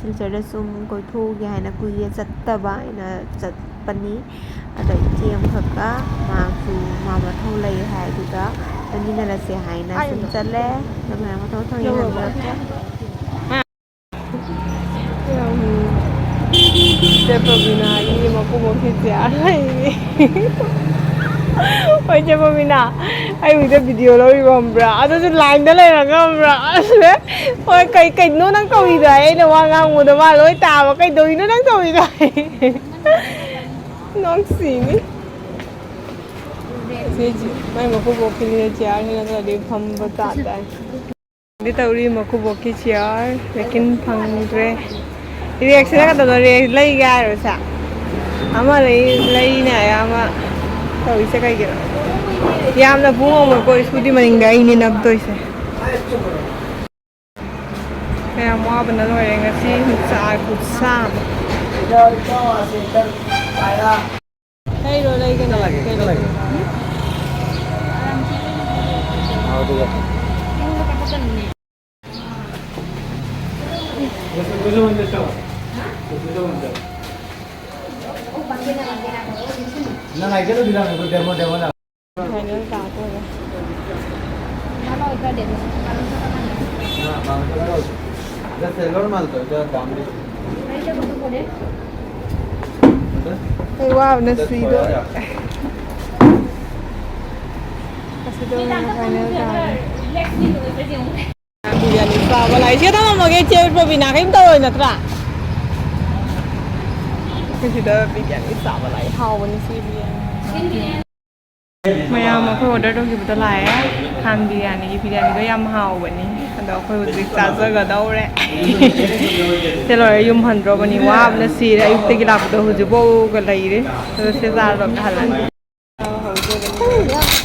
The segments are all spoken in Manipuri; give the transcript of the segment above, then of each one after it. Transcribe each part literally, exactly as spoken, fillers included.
ꯁꯤꯜꯆꯔꯗ ꯁꯨꯝ ꯀꯣꯏꯊꯣꯛꯎꯒꯦ ꯍꯥꯏꯅ ꯀꯨꯏꯔꯦ ꯆꯠꯇꯕ, ꯑꯩꯅ ꯆꯠꯄꯅꯤ꯫ ꯑꯗ ꯏꯆꯦ ꯑꯃꯈꯛꯀ, ꯃꯥꯁꯨ ꯃꯥ ꯃꯊꯧ ꯂꯩ ꯍꯥꯏ, ꯑꯗꯨꯗ ꯆꯠꯃꯤꯟꯅꯔꯁꯦ ꯍꯥꯏꯅ ꯁꯨꯝ ꯆꯠꯂꯦ꯫ ꯑꯗꯨꯃꯥꯏꯅ ꯃꯊꯧ ꯃꯊꯧ ꯌꯦꯡꯍꯟꯕꯤꯔꯛꯀꯦ꯫ ꯆꯦ ꯄ꯭ꯔꯕꯤꯅꯥꯒꯤ ꯃꯀꯨꯕꯣꯛꯀꯤ ꯆꯤꯌꯥꯔ ꯂꯩꯔꯤ꯫ ꯍꯣꯏ, ꯆꯦ ꯄ꯭ꯔꯕꯤꯅꯥ, ꯑꯩ ꯍꯧꯖꯤꯛ ꯚꯤꯗꯤꯑꯣ ꯂꯧꯔꯤꯕ ꯈꯪꯕ꯭ꯔꯥ? ꯑꯗꯨꯁꯨ ꯂꯥꯏꯟꯗ ꯂꯩꯔꯒ ꯈꯪꯕ꯭ꯔꯥ? ꯑꯗꯨꯅꯦ꯫ ꯍꯣꯏ, ꯀꯩ-, ꯀꯩꯅꯣ ꯅꯪ ꯇꯧꯔꯤꯗꯣ ꯍꯥꯏ, ꯑꯩꯅ ꯋꯥ ꯉꯥꯡꯕꯗꯣ ꯃꯥ ꯂꯣꯏ ꯇꯥꯕ, ꯀꯩꯗꯧꯔꯤꯅꯣ ꯅꯪ ꯇꯧꯔꯤꯗꯣ ꯍꯥꯏ꯫ ꯅꯣꯛꯁꯤꯅꯤ꯫ ꯁꯤ ꯃꯥꯏ ꯃꯀꯨꯕꯣꯛꯀꯤꯅꯤꯅ ꯆꯤꯌꯥꯔꯁꯤ ꯅꯠꯇ꯭ꯔꯗꯤ ꯐꯝꯕ ꯇꯥꯗꯦ꯫ ꯗꯤ ꯇꯧꯔꯤ ꯃꯀꯨꯕꯣꯛꯀꯤ ꯆꯤꯌꯥꯔ, ꯂꯦꯀꯤꯟ ꯐꯪꯗ꯭ꯔꯦ꯫ ꯔꯦꯛꯁꯤꯅ ꯀꯩꯗꯧꯅꯣ? ꯔꯦꯛ ꯂꯩꯒꯦ ꯍꯥꯏꯔꯣ ꯁꯦ? ꯑꯃ ꯂꯩ-, ꯂꯩꯅꯦ ꯑꯃ ꯇꯧꯔꯤꯁꯦ ꯀꯩꯒꯤꯅꯣ? ꯌꯥꯝꯅ ꯄꯨꯡ ꯑꯃꯀꯣ ꯁ꯭ꯀꯨꯇꯤ ꯃꯅꯤꯡꯗ ꯑꯩꯅꯦ ꯅꯞꯇꯣꯏꯁꯦ꯫ ꯀꯌꯥꯝ ꯋꯥꯕꯅ ꯂꯣꯏꯔꯦ ꯉꯁꯤ ꯅꯨꯡꯁꯥ ꯈꯨꯠꯁꯥ ꯑꯃ꯫ ꯂꯩꯔꯣ, ꯂꯩꯒꯅꯤ꯫ ꯀꯩꯅꯣ? Final ꯇꯥꯗꯣꯔꯦ꯫ ꯑꯩ ꯋꯥꯕꯅ ꯁꯤꯗꯣꯔꯦ꯫ ꯑꯁꯤꯗ ꯑꯣꯏꯅ final ꯇꯥꯔꯦ꯫ ꯕꯤꯔꯌꯥꯅꯤ ꯆꯥꯕ ꯂꯥꯛꯏ꯫ ꯁꯤꯗ ꯊꯝꯃꯝꯃꯒꯦ ꯏꯆꯦ ꯄ꯭ꯔꯕꯤꯅꯥ꯫ ꯀꯩꯝ ꯇꯧꯔꯣꯏ ꯅꯠꯇ꯭ꯔꯥ? ꯑꯩꯈꯣꯏ ꯁꯤꯗ ꯕꯤꯔꯌꯥꯅꯤ ꯆꯥꯕ ꯂꯥꯛꯏ꯫ ꯍꯥꯎꯕꯅꯤ ꯁꯤ ꯕꯤꯔꯌꯥꯅꯤ꯫ ꯃꯌꯥꯝ ꯑꯩꯈꯣꯏ order ꯇꯧꯈꯤꯕꯗꯣ ꯂꯥꯛꯑꯦ꯫ ꯈꯥꯟ ꯕꯤꯔꯌꯥꯅꯤꯒꯤ ꯕꯤꯔꯌꯥꯅꯤꯗꯣ ꯌꯥꯝ ꯍꯥꯎꯕꯅꯤ꯫ ꯑꯗꯣ ꯑꯩꯈꯣꯏ ꯍꯧꯖꯤꯛ ꯆꯥꯖꯒꯗꯧꯔꯦ꯫ ꯁꯤ ꯂꯣꯏꯔ ꯌꯨꯝ ꯍꯟꯗ꯭ꯔꯣꯕꯅꯤ꯫ ꯋꯥꯕꯅ ꯁꯤꯔꯦ꯫ ꯑꯌꯨꯛꯇꯒꯤ ꯂꯥꯛꯄꯗꯣ ꯍꯧꯖꯤꯛꯐꯥꯎꯒ ꯂꯩꯔꯤ꯫ ꯑꯗꯣ ꯁꯤ ꯆꯥꯔꯒ ꯍꯜꯂꯅꯤ꯫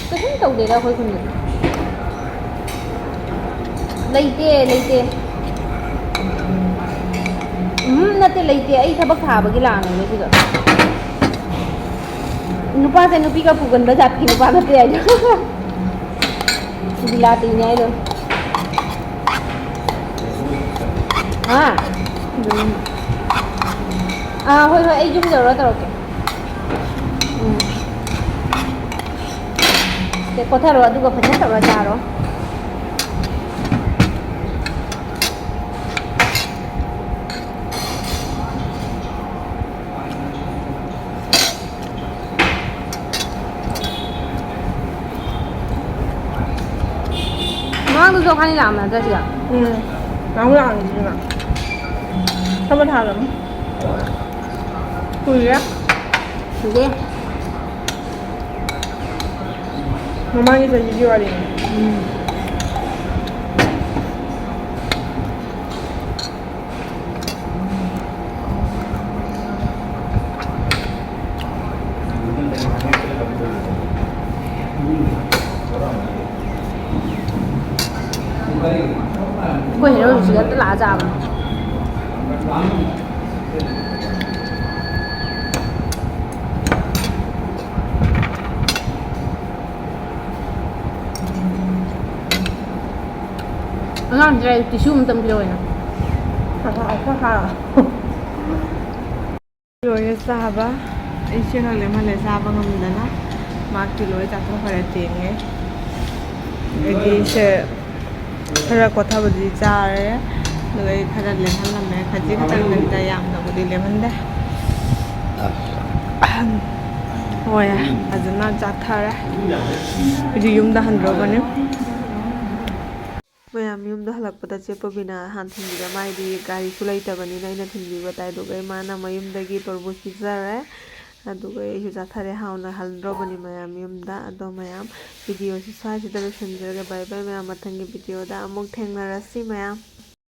ꯀꯩꯁꯨꯝ ꯇꯧꯗꯦꯗ ꯑꯩꯈꯣꯏ ꯈꯨꯟꯗ꯫ ꯂꯩꯇꯦ, ꯂꯩꯇꯦ꯫ ꯎꯝ, ꯅꯠꯇꯦ, ꯂꯩꯇꯦ꯫ ꯑꯩ ꯊꯕꯛ ꯊꯥꯕꯒꯤ ꯂꯥꯛꯑꯝꯃꯤꯅꯦ ꯁꯤꯗ꯫ ꯅꯨꯄꯥꯁꯦ ꯅꯨꯄꯤꯒ ꯄꯨꯒꯟꯕ ꯖꯥꯠꯀꯤ ꯅꯨꯄꯥ ꯅꯠꯇꯦ ꯍꯥꯏꯗꯣ꯫ ꯕꯤꯂꯥꯇꯤꯅꯦ ꯍꯥꯏꯗꯣ꯫ ꯍꯥ? ꯑꯗꯨꯝ꯫ ꯑꯥ, ꯍꯣꯏ, ꯍꯣꯏ, ꯑꯩ ꯌꯨꯝ ꯌꯧꯔꯒ ꯇꯧꯔꯛꯀꯦ꯫ ꯎꯝ꯫ ꯁꯦ, ꯀꯣꯠꯊꯔꯣ, ꯑꯗꯨꯒ ꯐꯖꯅ ꯇꯧꯔ ꯆꯥꯔꯣ꯫ ꯃꯃꯥꯡꯗꯁꯨ ꯑꯩꯈꯣꯏꯅꯤ ꯂꯥꯛꯑꯝꯕ ꯅꯠꯇ꯭ꯔ ꯁꯤꯗ? ꯎꯝ꯫ ꯅꯍꯥꯟꯃꯨꯛ ꯂꯥꯛꯑꯝꯃꯤꯗꯨꯅ꯫ ꯊꯕꯛ ꯊꯥꯔꯝꯃꯤ꯫ ꯀꯨꯏꯔꯦ꯫ ꯀꯨꯏꯔꯦ꯫ ꯃꯃꯥꯡꯒꯤ ꯆꯍꯤꯒꯤ ꯋꯥꯔꯤꯅꯤ꯫ ꯎꯝ꯫ ꯑꯩꯈꯣꯏ ꯍꯦꯔꯣꯁꯨ ꯁꯤꯗ ꯑꯝꯇ ꯂꯥꯛꯑ ꯆꯥꯕꯅꯤ꯫ ꯑꯉꯥꯡꯁꯦ ꯇꯤꯁꯨ ꯑꯃꯇꯪ ꯄꯤꯔꯛꯑꯣꯅ꯫ ꯂꯣꯏꯔꯦ ꯆꯥꯕ꯫ ꯑꯩ ꯁꯤ ꯈꯛ ꯂꯦꯝꯍꯜꯂꯦ ꯆꯥꯕ ꯉꯝꯗꯅ꯫ ꯃꯥ ꯀꯤꯂꯣ ꯆꯥꯊꯣꯛꯈ꯭ꯔꯦ ꯇꯦꯡꯉꯦ꯫ ꯑꯩꯗꯤ ꯁꯦ ꯈꯔ ꯀꯣꯊꯕꯗꯤ ꯆꯥꯔꯦ꯫ ꯑꯗꯨꯒ ꯑꯩ ꯈꯔ ꯂꯦꯝꯍꯜꯂꯝꯃꯦ꯫ ꯈꯖꯤꯛ ꯈꯛꯇꯪꯗꯅꯤꯗ, ꯌꯥꯝꯅꯕꯨꯗꯤ ꯂꯦꯝꯍꯟꯗꯦ꯫ ꯍꯣꯏ, ꯐꯖꯅ ꯆꯥꯊꯔꯦ꯫ ꯑꯩꯗꯤ ꯌꯨꯝꯗ ꯍꯟꯗ꯭ꯔꯣꯕꯅꯤ꯫ ꯃꯌꯥꯝ ꯌꯨꯝꯗ ꯍꯜꯂꯛꯄꯗ ꯆꯦ ꯄꯣꯕꯤꯅ ꯍꯥꯟꯅ ꯊꯤꯟꯕꯤꯔꯦ꯫ ꯃꯥꯏꯗꯤ ꯒꯥꯔꯤꯁꯨ ꯂꯩꯇꯕꯅꯤꯅ ꯑꯩꯅ ꯊꯤꯟꯕꯤꯕ ꯇꯥꯏ꯫ ꯑꯗꯨꯒ ꯏꯃꯥꯅ ꯃꯌꯨꯝꯗꯒꯤ ꯇꯣꯔꯕꯨꯖ ꯄꯤꯖꯔꯦ꯫ ꯑꯗꯨꯒ ꯑꯩꯁꯨ ꯆꯥꯊꯔꯦ꯫ ꯍꯥꯎꯅ ꯍꯟꯗ꯭ꯔꯣꯕꯅꯤ ꯃꯌꯥꯝ ꯌꯨꯝꯗ꯫ ꯑꯗꯣ ꯃꯌꯥꯝ, ꯚꯤꯗꯤꯑꯣꯁꯤ ꯁ꯭ꯋꯥꯏꯁꯤꯗ ꯂꯣꯏꯁꯤꯟꯖꯔꯒꯦ꯫ ꯕꯥꯏ ꯕꯥꯏ ꯃꯌꯥꯝ, ꯃꯊꯪꯒꯤ ꯚꯤꯗꯤꯑꯣꯗ ꯑꯃꯨꯛ ꯊꯦꯡꯅꯔꯁꯤ ꯃꯌꯥꯝ꯫